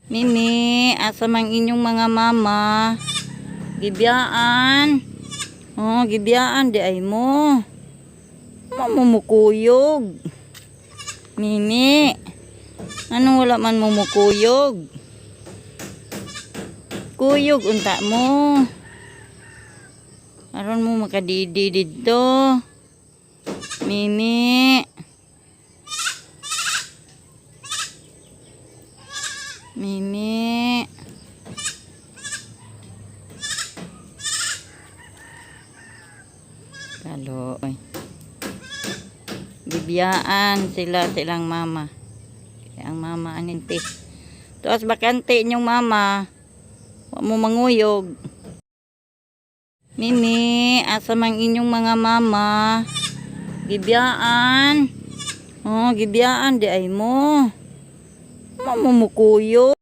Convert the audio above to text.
Mimi, asa mang inyong mga mama? Gibiyaan. Oh, gibiyaan diay mo. Mamumukuyog. Mimi, anong wala man mumukuyog? Kuyog unta mo. Aron mo makadidi didto. Mimi. Mimi. Kalo. Oy. Bibiyaan sila silang mama. Kaya ang mama aninti. Tuas bakante inyong mama. Wa mo manguyog. Mimi, asa mang inyong mga mama? Gibiyaan. Oh, gibiyaan diay mo. Mamumukuyog.